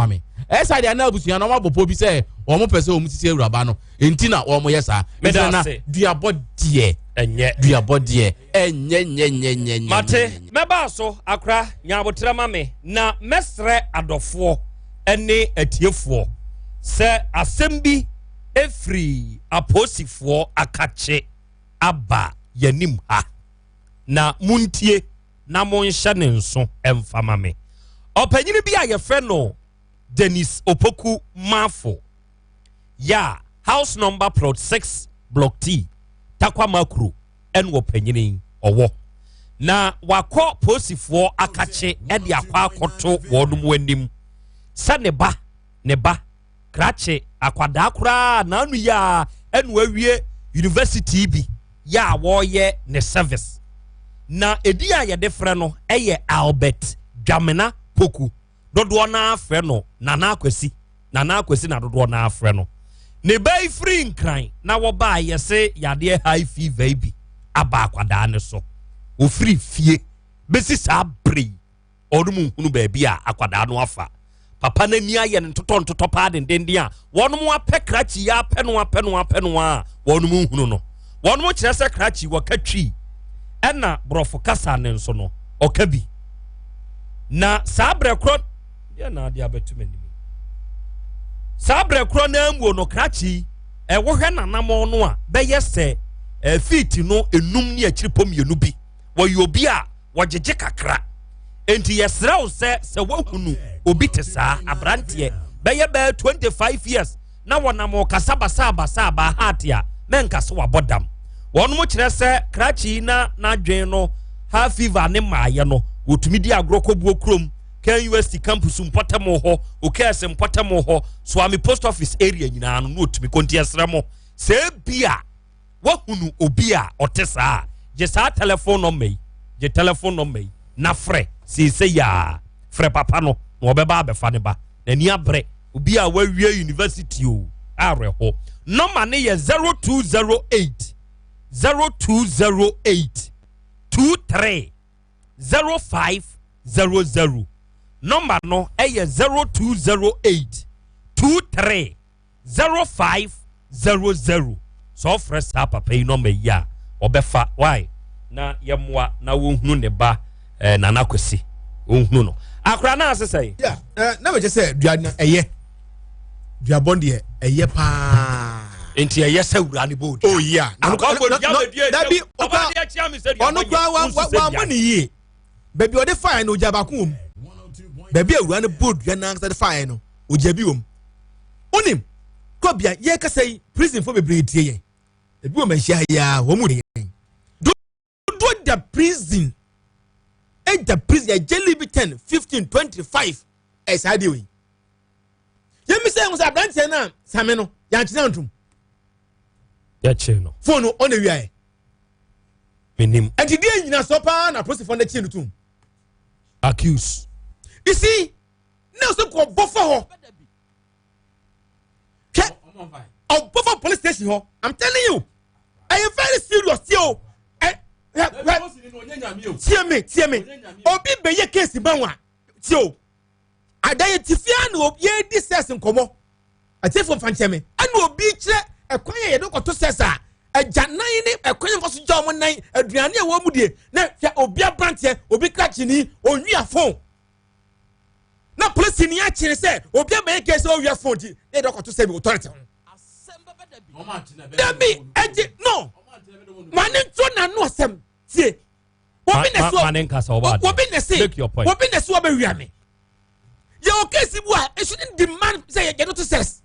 ma me. Ɛsa deɛ, na abusua no ɔmo abɔ bi sɛ wɔn pɛ sɛ wɔn sisi awuraba no, nti na wɔn yɛ saa. Meda nti na ase. Duabɔ deɛ, ɛnyɛ. Duabɔ deɛ, ɛnyɛ nyɛ nyɛ nyɛ nyɛ. Mate, mɛbaa so akora nyabotrɛ ma me na mɛsrɛ adɔfoɔ ne atiefoɔ sɛ asɛm bi ɛfiri apolisifoɔ akakye aba yɛnim ha, na montie na monhyɛ ne nso ɛmfa ma me. Ɔpanyini bi a yɛfrɛ no Dennis Opoku Mafo yɛ house number plot 6, block T, Takwa Makuro, ɛne ɔpanyini ɔwɔ na wakɔ polisifoɔ akakye ɛde akɔ akɔto wɔn mu anim sɛ ne ba krakye akwadaa koraa n'ano yi a ɛna wawie university bi yɛ a wɔreyɛ ne service, na edi a yɛde frɛ no ɛyɛ Albert Dwamena Poku. Dodoɔ naa frɛ no Nana Akwasi, Nana Akwasi na dodoɔ naa frɛ no. Ne ba yi firi Nkran na wɔbaa, yɛse yadeɛ high fever yi bi aba akwadaa ne so. Ofiri fie bɛsi saa bere yi, ɔno mu nhunu baabi a akwadaa no afa. Papa n'ani ayɛ no ntotɔ ntotɔ paa dendenden a wɔn mo apɛ krakye yi, apɛ no, apɛ no, apɛ no a wɔn mo nhunu no. Wɔn mo kyerɛ sɛ krakye wɔka Twi, ɛna borɔfo kasa ne nso no ɔka bi. Na saa berɛ korɔ deɛ na ade abɛto m'anim, saa berɛ korɔ na amuo no, krakye yi ɛwohwɛ nanamɔ no a bɛyɛ sɛ feet no enum ne akyiri pɔ mmienu bi. Wɔyɛ obi a wɔgyegye kakra, nti yɛsrɛ wo sɛ woahunu obi te saa aberanteɛ bɛyɛ 25 years na wɔnam ɔkasa basabasa aba haate a, mɛnka sɛ wabɔ dam. Wɔn mo kyerɛ sɛ krakye yi na n'adwen no high fever ne maayɛ no, wɔtumi di agorɔ kɔbuo kurom, KNUST campus mpɔtam hɔ, okɛɛse mpɔtam hɔ, Suame post office area nyinaa no na wɔtumi kɔnti. Ɛsrɛ mo sɛ ebi a wahunu obi a ɔte saa, gye saa telephone number yi, gye telephone number yi na frɛ seesei yaa. Frɛ papa no na ɔbɛba abɛfa ne ba. N'ani abrɛ, obi a wawie university o, awerɛho. Number ne yɛ 0208, 0208 23 0500. Number no ɛyɛ 0208 23 0500. Sɛ ɔfrɛ saa papa yi number yi a, ɔbɛfa why na yɛmmoa na wɔnhunu ne ba Nana Kwesi, wɔnhunu no akora na ase sɛn. Yeah, na bɛkyɛ sɛ dua no ɛyɛ, duabɔ deɛ ɛyɛ paa. Nti ɛyɛ sɛ wura ne bɔ. Oh yeah. Dabi, ɔno kura wa wa ne yie. Baabi ɔde faeɛ no, ogya baako wɔ mu. Baabi a wura no bɔ dua n'ankasa de faeɛ no, ogya bi wɔ mu. Onim kɔbea yɛ kasa yi, prison fo bebree tie yɛn. Ebi wɔ mɛnhyia ha yi a wɔn mu de yɛn dodoɔ da prison, ɛda prison ɛgye bi 10, 15, 25. Ɛ saa deɛ wei yɛmi sɛ ɛho sɛ aberanteɛ no a same no yɛankyerɛ ntom. Yɛkyerɛ no. Phone no ɔna wiaɛ. Menim. Ɛnti deɛ nyina sɔ paa na apolisifoɔ no akyi no tom. Accuse. You see, na ɔsɛ kɔ bɔ fa hɔ, hwɛ, ɔbɔ fa police station hɔ. I'm telling you, ɛyɛ very serious. Tie o, ɛ hwɛ hwɛ, tie me, tie me. Obi bɛyɛ case ban wa, tie o, adayɛ ti fia na yɛdi sɛs nkɔmɔ. Atiefo nfa nkyɛn mi, ɛna obi kyerɛ ɛkwan yɛ yɛde kɔto sɛs a ɛgya nan ne ɛkwan yɛn fa so gya wɔn nan, aduane a wɔn mu die. Na hwɛ, obi aberanteɛ, obi krakyini onwia phone na polisi ni akyerɛ sɛ obi abɛyɛ case owia phone ti na yɛde kɔto sɛ bi authority ho. Dabi, ɛgye no ma ne nto n'ano asɛm. Tie, obi na so obi na se obi na so ɔbɛwia mi. Yɛ wɔ case bu a it shouldn't demand sɛ yɛde to sɛs.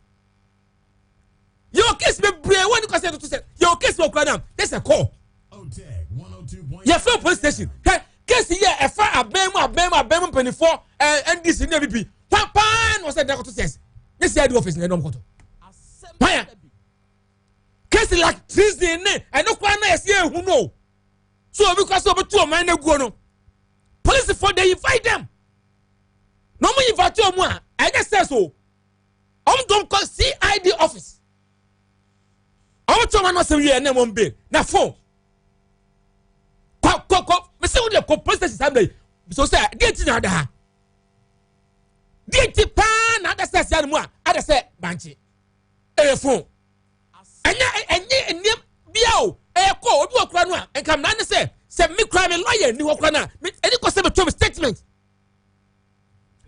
Yɛ wɔ case bebree wɔn ni kɔ sɛ yɛde to sɛs. Yɛ wɔ case wɔ kura nam this a call yɛ fɛ police station. Hɛ, case yɛ ɛfa abɛn mu, abɛn mu, abɛn mu mpanyinfoɔ, NDC ne NPP pampaa na wɔsɛ ɛde akɔto sɛs ne CID office na ɛdɔm kɔtɔ hwan. Case like treason ne ɛno kora na yɛsi ehu no so obi kora sɛ obi tu ɔman no guo no, police for they invite them na ɔmo invite ɔmo a ɛnyɛ sɛ so ɔmo dɔm kɔ CID office. Ɔmo tí ɔmo ano asɛm wie ɛnna ɛmo bail na phone kɔ kɔ kɔ mesi wo de kɔ police station. Sábẹ yi so sɛ deɛ ti na ada ha, deɛ ti paa na hyɛ no mu a ada sɛ bankye ɛyɛ phone, ɛnyɛ nneɛm bia o. Ɛyɛ kɔ obi wɔ kura no a, nka mmara ne sɛ mi kura mi lawyer ni hɔ kura no a, mi ɛni kɔ sɛ mi to mi statement,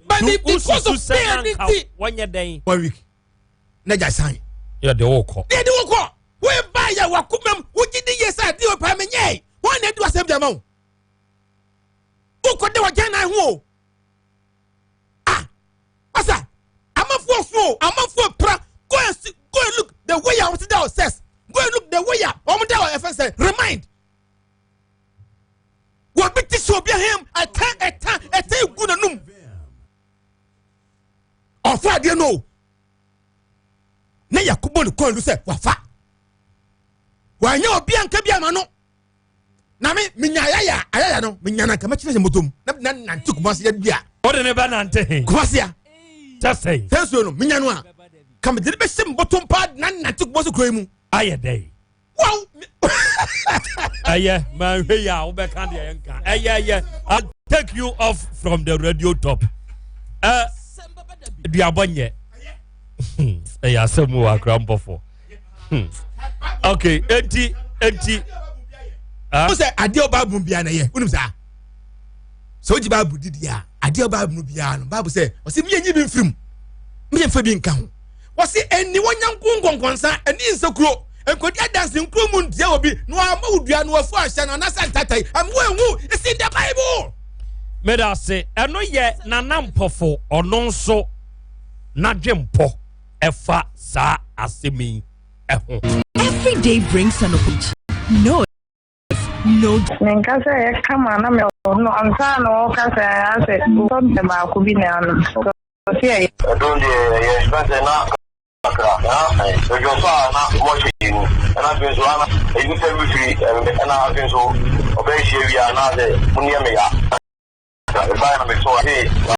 but because of fear ni ti. Wɔnyɛ dɛn? One week na gya sign. Yɛ de wo kɔ. Ne de wo kɔ. Wo ba yɛ wakoma mu, wogye di yie sɛ adeɛ wɔ paa menyɛe wɔn na adi wasɛm de ama wo. Wokɔ de wɔgya nan ho o. Ah, ɔsa amanfoɔ so o, amanfoɔ pra. Go and see, go and look the way a wɔn ti da wɔ sex. Go and look the way a wɔn da wɔ ɛfɛ sɛ remind wɔbi ti sɛ obi ahɛm ɛtɛ ɛtɛ ɛtɛ egu n'anum ɔfa adeɛ no o, ne yakubu ne kɔn lu sɛ wafa wanyɛ obi anka bi ama no. Na me menya ayaya ayaya no, menya na nkama kyerɛ sɛ motom na nante Kumase ya bi a. Wode ne bɛnante he? Kumase a. Kyɛ sɛn? Sɛ nsuo no menya no a, ka mede ne bɛhyɛ me bɔtɔm paa na nante Kumase kuro yi mu. Ayɛ dɛn? Wow. Ɛyɛ manhwɛ yi a, wobɛka deɛ yɛnka. Ɛyɛ I take you off from the radio top. Duabɔ nyɛ ɛyɛ asɛm wɔ akora mpɔfo. Okay, enti wo sɛ adeɛ ɔba bu biara na ɛyɛ wonim saa sɛ wogye Bible didi a, adeɛ ɔba bu biara no, Bible sɛ ɔsɛ meyɛ nyi bi mfirim, meyɛ mfa bi nka ho. Wɔse ɛni wɔnya nko nkɔnkɔnsa ɛni nsɛkuro nkɔdi adanse nkuro mu ntia wɔ bi na wɔama wo dua na wɔafu ahyɛ no anaasɛ ntatae ama wɔahu. It's in the Bible. Meda ase. Ɛno yɛ Nana Mpɔfo, ɔno nso n'adwempɔ ɛfa saa asɛm yi ɛho. Every day brings an opportunity. No, no. Menka sɛ ɛyɛ kama na me no ansa na wɔka sɛ asɛ sɔbɛ baako bi na ano ɔsi ɛyɛ. Ɛdun deɛ yɛ sɛ na kakra na ɛdwo so a na mɔhyɛ yi mu, ɛna afei nso ana ɛyi sɛ bi firi, ɛna afei nso ɔbɛhyia wie a na sɛ mo nneɛma ya ɛbaeɛ na mesɔ ee.